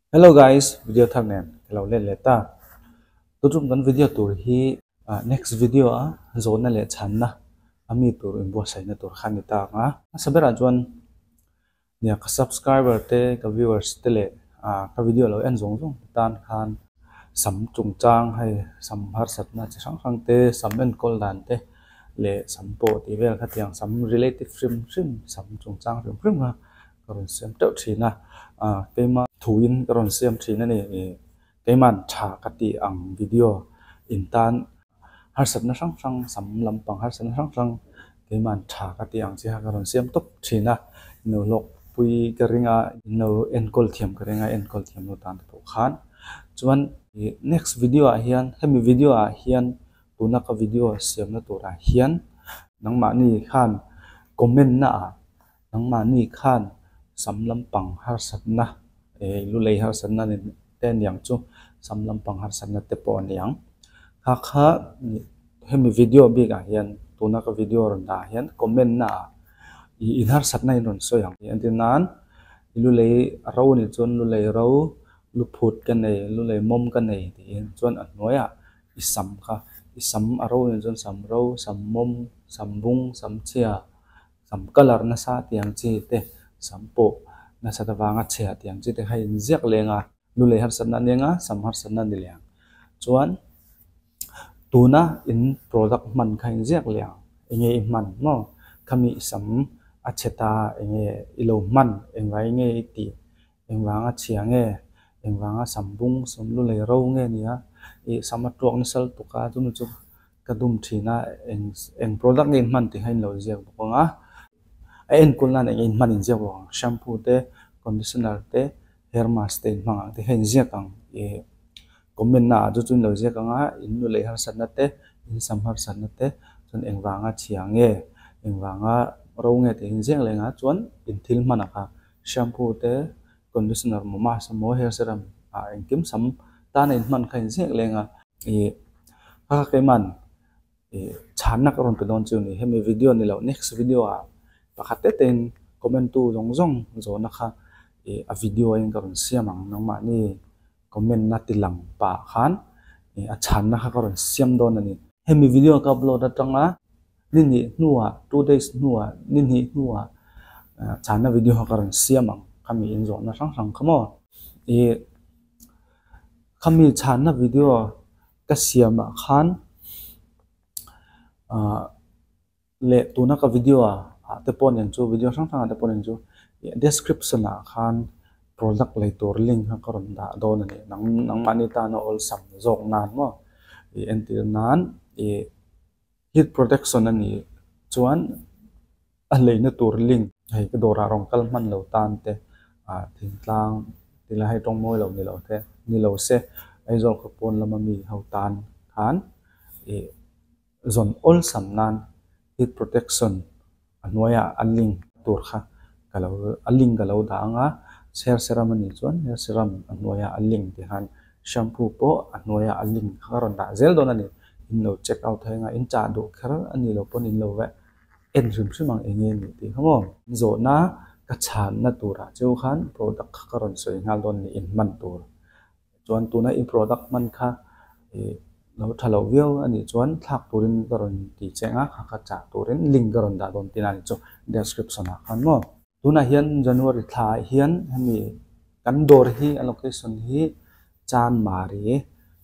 Hello guys, video thar nen ka lo let leh ta. Tutum kan video tur hi next video a zawhna leh chhanna a mi tur inbuatsaihna tur kha a ni ta ang a. Hmasa berah chuan nia ka subscriber te, ka viewers te leh ka video lo en zawng zawng te tan khan sam chungchang hei sam harsatna chi hrang hrang te, sam enkawl dan te leh sam pawh tih vel khatiang sam relative hrim hrim sam chungchang hrim hrim kha ka rawn siam teuh thin a, ah keima thuin ka rawn siam thin a ni ih keima'n tha ka tih ang video in tan harsatna hrang hrang sam lampang harsatna hrang hrang keima'n tha ka tih ang chiah ka rawn siam tawp thin a, in lo hlawk pui ka ring a, in lo enkawl thiam ka ring a enkawl thiam lo tan te pawh khan chuan ih next video ah hian hemi video ah hian tuna ka video siamna turah hian nangmahni khan comment na ah. Nangmahni khan sam lampang harsatna eh lu lei harsatna ni te aniang chu sam lampang harsatna te pawh a ni ang. Kha kha hemi video bik ah hian tuna ka video rawn dah ah hian comment na ah ih in harsatna in rawn sawi ang. Entir nan i lu lei ro a nih chuan lu lei ro, lu phut ka nei, lu lei mawm ka nei tiin chuan a hnuaiah i sam kha i sam a ro a nih chuan sam ro, sam mawm, sam bung, sam chhia. Sam colour nasa tiang chi te, sam pawh nasat avanga chhia tiang chi te kha inziak leng a, lu lei harsatna a ni ang a, sam harsatna a ni leh ang. Chuan tuna in product hman kha inziak leh ang, enge i hman maw? Khami i sam a chhe ta enge i lo hman, engvai nge i tih, engvanga chhia nge, engvanga sam bung, sam lu lei ro nge nia, ih sam a tuak nasa lutuk a, chumi chu Ka dum thin a, eng eng product nge inhman tih kha in lo ziak bawk ang a, a enkawl nan eng inhman in ziak bawk ang, shampoo te, conditioner te, hair mask te inhmang ang te kha in ziak ang ih comment na ah chu chu in lo ziak ang a, in nu leh harsatna te, in sam harsatna te chuan engvanga chhia nge, engvanga ro nge tih in ziak leh ang a, chuan in thil hman ah kha shampoo te, conditioner maw mask emaw hair serum ah engkim sam tana inhman kha in ziak leng a. Ih a keiman ih chhanna ka rawn pe dawn chu ni hemi video ni loh next video ah pakhat te te in comment tu zawng zawng zawhna kha ih a video in ka rawn siam ang nangmahni comment na ti lang pah khan ih a chhanna kha ka rawn siam dawn a ni. Hemi video ka upload atanga ni hnih hnuah two days hnuah ni hnih hnuah chhanna video kha ka rawn siam ang khami in zawhna hrang hrang kha maw ih. Khami chhanna video ka siamah khan ah leh tuna ka video ah ah te pawh nen chu video hrang hrang ah te pawh nen chu description ah khan product lei tur link kha ka rawn dah dawn a ni nang nangmahni tana awlsam zawk nan maw ih entir nan ih heat protection a nih chuan. A leina tur link hei ka dawrah rawn kal hman lo tan te ah thingtlang ti lai hei tawng mawi lo ni lo te ni lo se Aizawl khaw pawn lama mi ho tan khan ih zawn awlsam nan heat protection a hnuaiah a link tur kha ka lo a link ka lo dah ang a hair serum a nih chuan hair serum a hnuaiah a link ti khan shampoo pawh a hnuaiah a link kha ka rawn dah zel dawn a ni in lo check out thei ang a in chah duh kher a nih loh pawn in lo veh. En hrim hrim ang eng nge nih tih kha maw? Zawhna ka chhanna turah cheu khan product kha ka rawn sawi nghal dawn ni inhman tur. Chuan tuna i product hman kha ih lo tha loh viau a nih chuan thlak turin ka rawn ti che ang a, kha kha chah turin link ka rawn dah dawn tihna a nih chu description ah khan maw. Tunah hian January thla ah hian hemi kan dawr hi a location hi Chanmari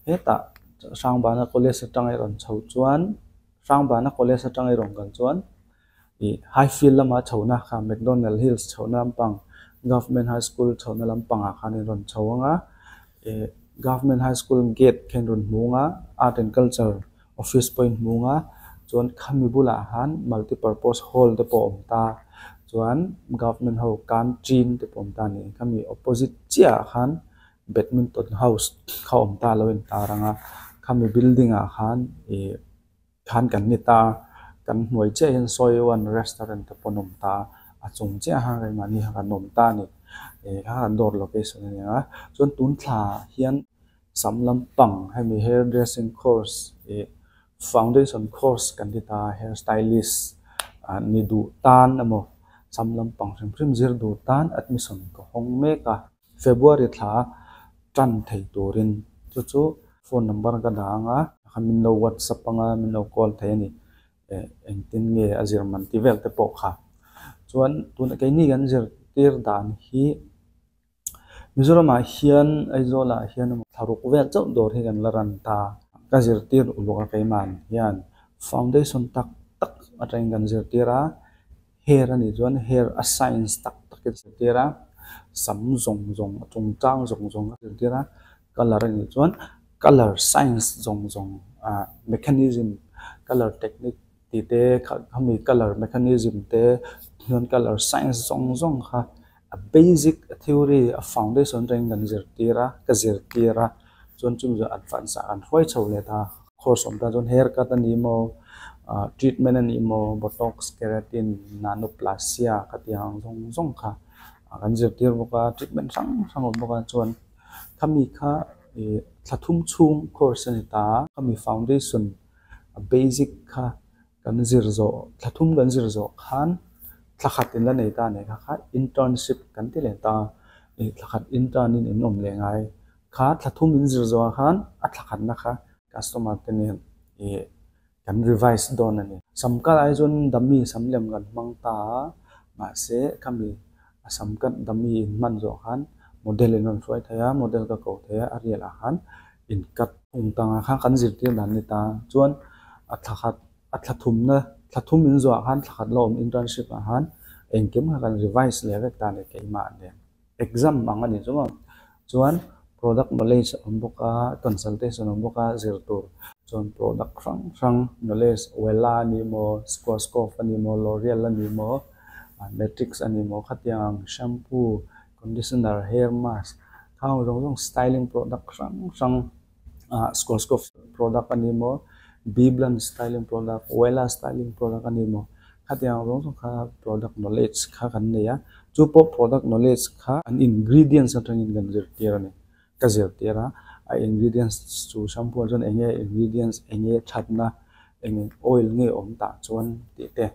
hetah Hrangbana College atanga i rawn chho chuan Hrangbana College atanga i rawn kal chuan ih Highfield lama chhohna kha McDonald Hills chhohna lampang Government High School chhohna lampangah khan in rawn chho ang a ih Government High School gate kha in rawn hmung a Art and Culture Office pawh in hmung a chuan khami bulah khan Multi Purpose Hall te pawh a awm ta chuan Government ho canteen te pawh a awm ta a ni khami opposite chiahah khan Badminton house kha awm ta lo intar ang a, khami building ah khan ih khan kan ni ta, kan hnuai chiah hian Sawiwan restaurant te pawh an awm ta, a chung chiah khan keimahni kha kan awm ta a ni, ih kha kan dawr location a ni ang a, chuan tun thla ah hian sam lampang hemi hair dressing course ih foundation course kan ti ta hair stylist ah ni duh tan emaw sam lampang hrim hrim zir duh tan admission ka hawng mek a. February thla Tan thei turin chu chu phone number ka dah ang a, kha min lo whatsapp anga min lo call thei a ni. Eh engtin nge a zir man ti vel te pawh kha. Chuan tuna keini kan zirtir dan hi Mizoramah hian Aizawlah hian thlaruk vel chauh dawr hi kan la ran ta. Ka zirtir uluk a keimah hian foundation tak tak atangin kan zirtir a. Hair a nih chuan hair a science tak tak in zirtir a, sam zawng zawng a chungchang zawng zawng a zirtir a, colour a nih chuan colour science zawng zawng ah mechanism colour technique tih te khami colour mechanism te chuan colour science zawng zawng kha a basic a theory a foundation atangin kan zirtir a ka zirtir a chuan chumi chu advance ah kan hruai chho leh ta course awm tan chuan hair cut a ni maw ah treatment a ni maw botox keratin nanoplastia ka tih ang zawng zawng kha kan zirtir bawk a treatment hrang hrang a awm bawk a chuan khami kha ih thla thum chhung course a ni ta a khami foundation a basic kha. Kan zir zawh, thla thum kan zir zawh khan thla khat in la nei ta nih kha kha internship kan ti leh ta. Ih thla khat intern in in awm leh ngai. Kha thla thum in zir zawh ah khan a thla khatna kha customer te nen ih kan revise dawn a ni. Sam kal ai chuan dummy sam lem kan hmang ta a, mahse khami a sam cut dummy in hman zawh khan model in rawn hruai thei a, model ka ko thei a, a rial ah khan in cut Kum tangah khan kan zirtir dan ni ta chuan a thla khat a thla thumna thla thum in zuah khan thla khat la awm internship ah khan engkim kha kan revise leh vek ta a ni keimah nen exam ang a ni chu maw chuan product knowledge a awm bawk a consultation a awm bawk a zir tur chuan product hrang hrang knowledge Wella a ni maw Schwarzkopf a ni maw L'Oreal a ni maw Matrix a ni maw khatiang ang shampoo conditioner hair mask Khang zawng zawng styling product hrang hrang ah Schwarzkopf product a ni maw Bblunt styling product Wella styling product a ni maw khatiang zawng zawng kha product knowledge kha kan nei a chu pawh product knowledge kha an ingredients atangin kan zirtir a ni ka zirtir a a ingredients chu shampoo ah chuan eng nge ingredients eng nge thatna eng oil nge awm tah chuan tih te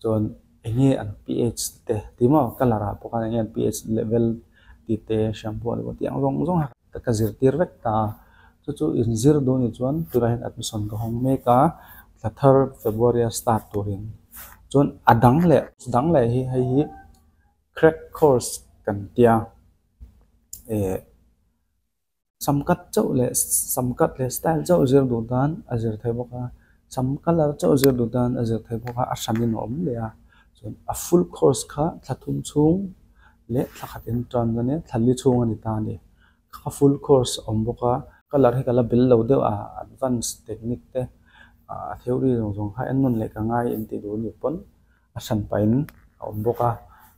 chuan eng nge an ph te tih maw colour ah pawh khan eng nge an ph level tih te shampoo ah te pawh tih ang zawng zawng a ka zirtir vek ta a chu chu inzir duh anih chuan tunah hian admission ka hawng mek a thla thar February a start turin chuan a dang leh dang leh hi hei hi crack course kan tia eh. Sam cut chauh leh sam cut leh style chauh zir duh tan a zir thei bawk a, sam colour chauh zir duh tan a zir thei bawk a, a hranin a awm leh a. Chuan a full course kha thla thum chhung leh thla khat in tan a nia, thla li chhung a ni ta a ni. Kha full course a awm bawk a, colour hi ka la bel lo deuh a, advance technique te a theory zawng zawng kha en nawn leh ka ngai intih duh ni pawn a hran pahin a awm bawk a,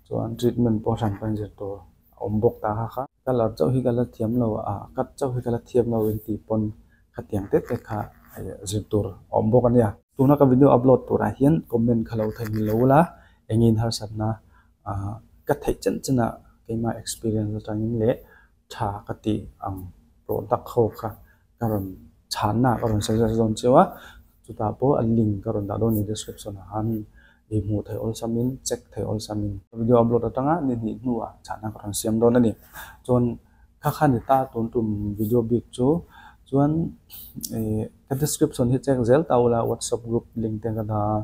chuan treatment pawh a hran pahin zir tur a awm bawk ta kha kha. Colour chauh hi ka la thiam lo a, cut chauh hi ka la thiam lo in tih pawn khatiang te te kha zir tur a awm bawk a nia. Tuna ka video upload turah hian comment kha lo thei lo la, engin harsatna ka theih chen chen ah keimah experience atangin leh tha ka tih ang product ho kha ka rawn chhanna ka rawn suggest dawn chiu a, chutah pawh a link ka rawn dah dawn a ni description ah khan i hmuh theih awlsam in check theih awlsam in video upload atanga ni hnih hnuah chhanna ka rawn siam dawn a ni. Chuan kha kha ni ta tun tum video bik chu chuan ih ka description hi check zel ta ula whatsapp group link te ka dah a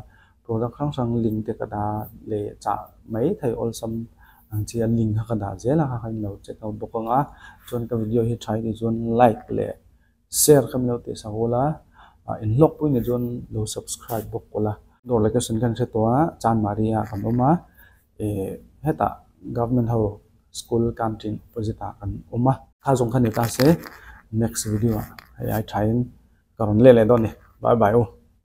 product hrang hrang link te ka dah leh chah mai thei awlsam ang chi a link kha ka dah zel a kha kha in lo check out bawk ang a chuan ka video hi tha i tih chuan like leh share kha min lo tih sak ula ah in hlawk pui ni chuan lo subscribe bawk ula dawr location khan hre tawh a Chanmari ah kan awm a ih hetah government ho school canteen opposite ah kan awm a kha zawng kha ni ta se next video ah hei ai thain ka rawn leh leh dawn a ni bye bye u.